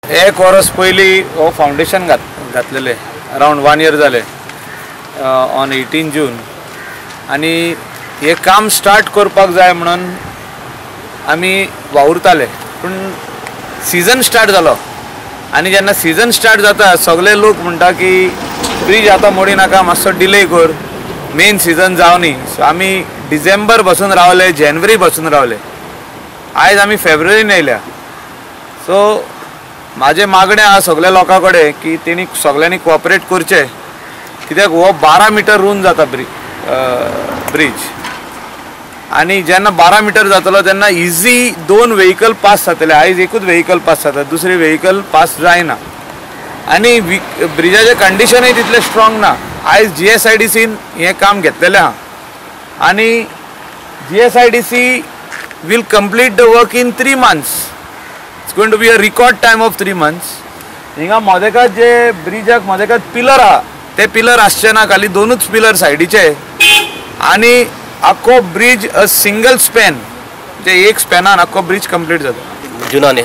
एक वर्स पयलीं हो फावंडेशन घातलेलें, अरावंड 1 इयर जालें, ऑन 18 जून. आनी हें काम स्टार्ट करपाक जाय म्हणून आमी वावुरताले, पूण सिजन स्टार्ट जालो आनी जेन्ना सिजन स्टार्ट जाता सगळे लोक म्हणटा की ब्रीज आतां मोडी नाका, मातसो डिले कर, मेन सिजन जावनी. सो आमी डिसेंबर बसून रावले, जानेवारी बसून रावले, आयज आमी फेब्रुवारीन येयल्या. सो म्हाजें मागणें आहा सगल्या लोकां कडेन की तेणी सगल्यांनी कोऑपरेट करचें, कित्याक हो 12 मिटर रूंद जाता ब्रीज आनी जेन्ना 12 मिटर जातलो तेन्ना इजी 2 व्हेकल पास जातले. आयज एकूच व्हेकल पास जाता, दुसरी व्हेकल पास जायना. आनी ब्रिजाचें कंडिशनूय तितलें स्ट्रॉंग ना. आयज GSIDCन हें काम घेतलेलें आहा आनी GSIDC will complete the work in 3 months. It's going to be a record time of 3 months. हिंगा मदेकात जे ब्रिजाक मदेकात पिलर आहा ते पिलर आसचे ना, खाली 2च पिलर सायडीचे आनी आख्खो ब्रीज अ सिंगल स्पॅन, म्हणजे एक स्पॅनान आख्खो ब्रीज कंप्लीट जाता. जुनाने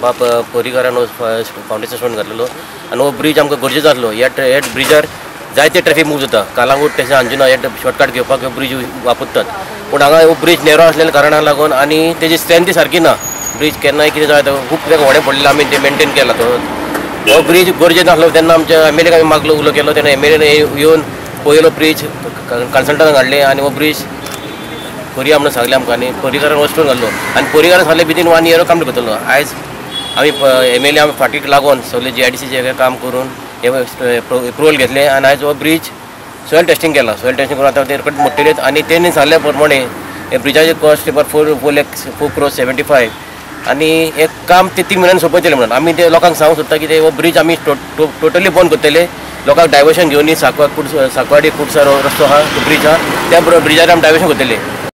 बाप पर्रीकारान फावंडेशन स्टोन घातलेलो आनी हो ब्रीज आमकां गरजेचो आसलो. ह्या ब्रिजार जायते ट्रॅफिक मूव जाता, कालांगूट तशें अंजुना हे शॉर्टकट घेवपाक हो ब्रीज वापरतात. पूण हांगा हो ब्रीज नेरो आसलेल्या कारणाक लागून आनी तेजी स्ट्रेंथ सारकी ना, ब्रीज केन्नाय कितें जाता, खूब कित्याक व्हडें पडलें, आमी तें मेनटेन केला. तो हो ब्रीज गरजेचो आसलो तेन्ना आमच्या एम एल एक आमी मागलो, उलो केलो, तेन्ना एम एल एन येवन पयलो ब्रीज कन्सल्टंट हाडले आनी हो ब्रीज करुया म्हणून सांगलें आमकां आनी पर्रीकारान हो स्टोन घातलो आनी पर्रीकारान सांगलें विदीन 1 इयर कंप्लीट करतलो. आयज आमी एम एल ए आमी फाटीक लागून सगळे GIDCचें काम करून हे एप्रुवल घेतलें आनी आयज हो ब्रीज सॉयल टेस्टिंग केला. सॉयल टेस्टिंग करून आतां ते मोडटले आनी तेणी सांगल्या प्रमाणे हे ब्रिजाचे कॉस्ट 4 crores 75 आनी एक काम ते 3 म्हयन्यान सोंपयतले म्हणून आमी ते लोकांक सांगूंक सोदता की ते हो ब्रीज आमी टोटली बंद करतले. लोकांक डायवर्शन घेवन साकवाडी कुडसर रस्तो आहा, ब्रीज आहा, त्या ब्रिजार आमी डायवर्शन करतले.